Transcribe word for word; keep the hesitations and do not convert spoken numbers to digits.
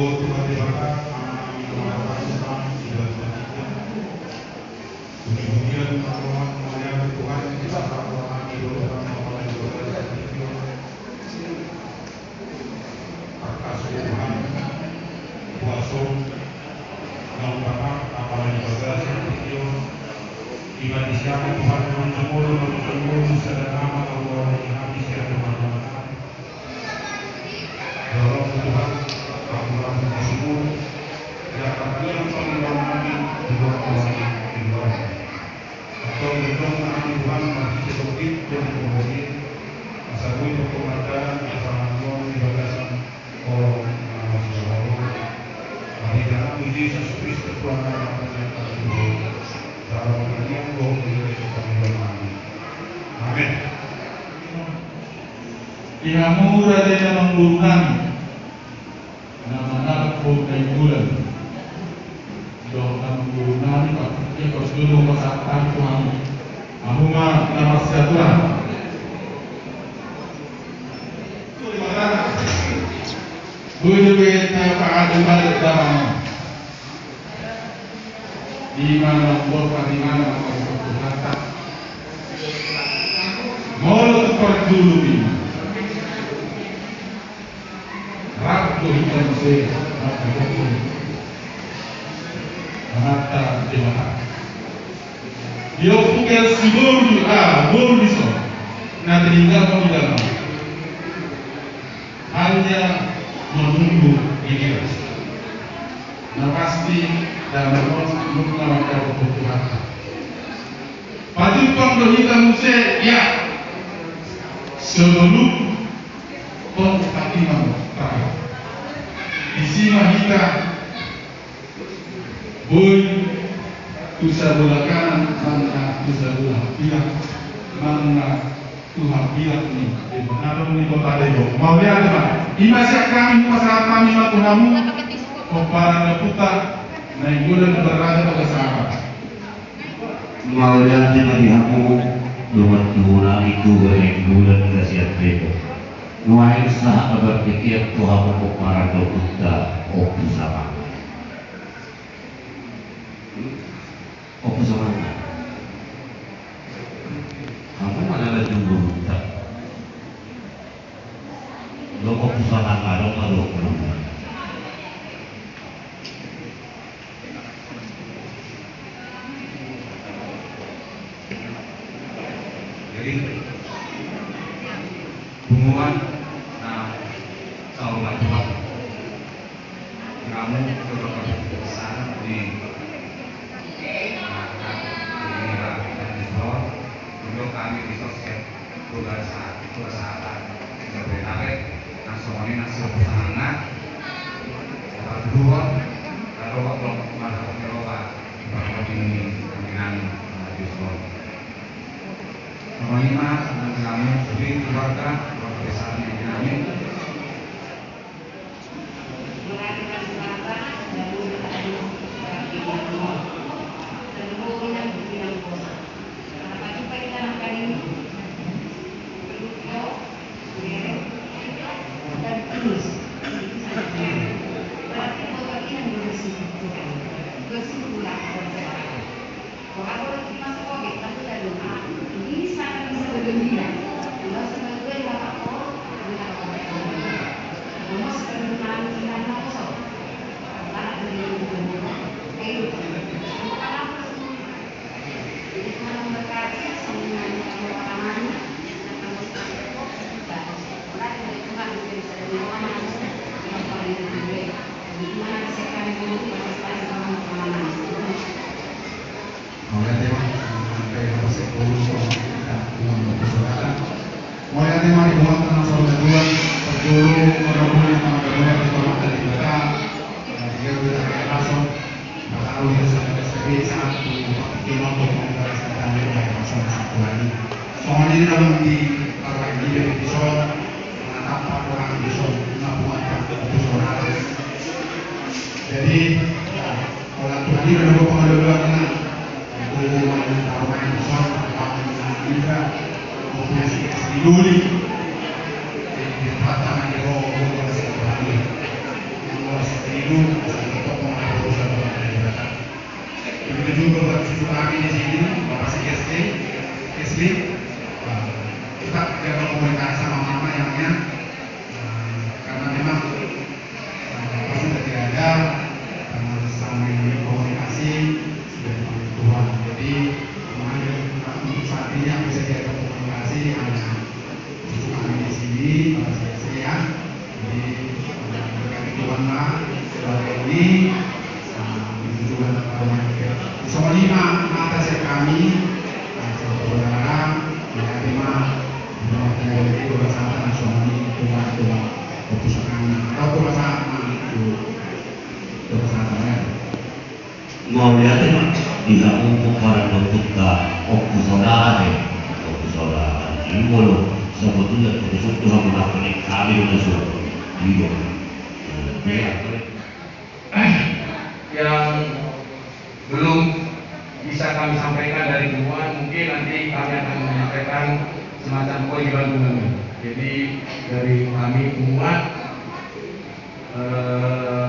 Tuhan Debata, Anak nami na marhasam di bawah. Puji-pujian, pengakuan kemuliaan Tuhan, di bawah Tuhan, di bawah Tuhan, di bawah Tuhan. Tangkas Tuhan, kuaso, naung bahat, apala di bagasan tingki on. Ima disi Tuhan, naung jumolo, naung jumolo, sada nama, naung jumolo, di hami sian Tuhan, Tuhan. Dorong Tuhan, Tuhan, Tuhan, Tuhan. Ya, kami yang paling kami, Tuhan, Tuhan, Tuhan. Atau mendorong kami, Tuhan, masih sedikit, Tuhan, Tuhan. Masa gue pengorbanan, masa ngomong di bagasan. Di dalam Tuhan Yesus Kristus, Tuhan kami, dalam kami. Amin. Di hamu raja na mangguru nami, na mangalap hot na imbulan. Dong na mangguru nami, Pak, ia kos dulu pasahat tu hamu. Hamu ma na marsiatura. Bujur be tapa adu balik damang. Di mana bot di mana maka Tuhan tak. Molo tu parjulu di. Rap do hita muse maka Tuhan. Mata Debata. Dia punya si boru, ah, boru di sana. Nanti tinggal mau di dalam. Hanya menunggu giliran. Na pasti dan menunggu nama Tuhan. Pajumpang do hita muse, ya. Sebelum tong patimang tau. Isi ma hita. Boi, tu sabola kanan, manang tu sabola pilak, manang tu hapilak ni. Adong ni kota Depok. Mauliate ma. Ima sian hami, pasahat hami ma tu hamu. Pomparan ni ompunta, Nainggolan Raja Bagasara. Mauliate ma di hamu, dohot tu hami tu Nainggolan Raja Depok. Nuaeng sahat ma partingkian tu hamu pomparan ni ompunta, Ompu Samanga. Ompu Samanga. Hamu ma na lajung borunta. Dong Ompu Samanga, dong ma dong. Jadi, punguan, nah, tahu lah, Tuhan. Kamu coba kasih pesan di, nah, di, di, di, untuk kami di sosial, tugas saat, tugas saat, tidak boleh tarik, langsung ini langsung pesan anak, dapat dua, lalu waktu malam di rumah, dapat ini, kami nang, nah, di sekolah. Panglima, nang kami, sering keluarga, keluarga besar ini kami. Mauliate ma, sampai dapat sepuluh, kita uang berkesudahan. Mauliate ma di buat tanah saudara dua, perjolo, perjolo, tanah saudara di kota Debata, dan dia sudah kayak langsung, pertaruh dia sampai S P B satu, waktu dia mampu mengumpulkan satu kali, dia langsung satu kali. Soalnya ini dalam di, kalau ini di episode, menatap orang di sana, nggak buat, nggak buat. Jadi, ya, Ora tu hadir adalah pengaduan. Itu yang tahu main besar, yang juga, yang punya si, si Duli. Jadi, dia patah, dia bawa, bawa, bawa, bawa, bawa, bawa, Jadi, ah, itu juga ada pada main. Songon i ma hata sian hami, ah, saudara, ya, terima, terima kasih, terima kasih, songon i, terima kasih, terima kasih, terima kasih, ya. Mauliate ma di hamu pomparan ni ompunta, Ompu Saudara, eh, Ompu Saudara, i molo, sebetulnya, Ompu Saudara, Ompu Saudara, kami udah suruh. Iya. Eh, iya. Yang belum bisa kami sampaikan dari Punguan, mungkin nanti kami akan menyampaikan semacam kewajiban Punguan. Jadi, dari kami Punguan, eh,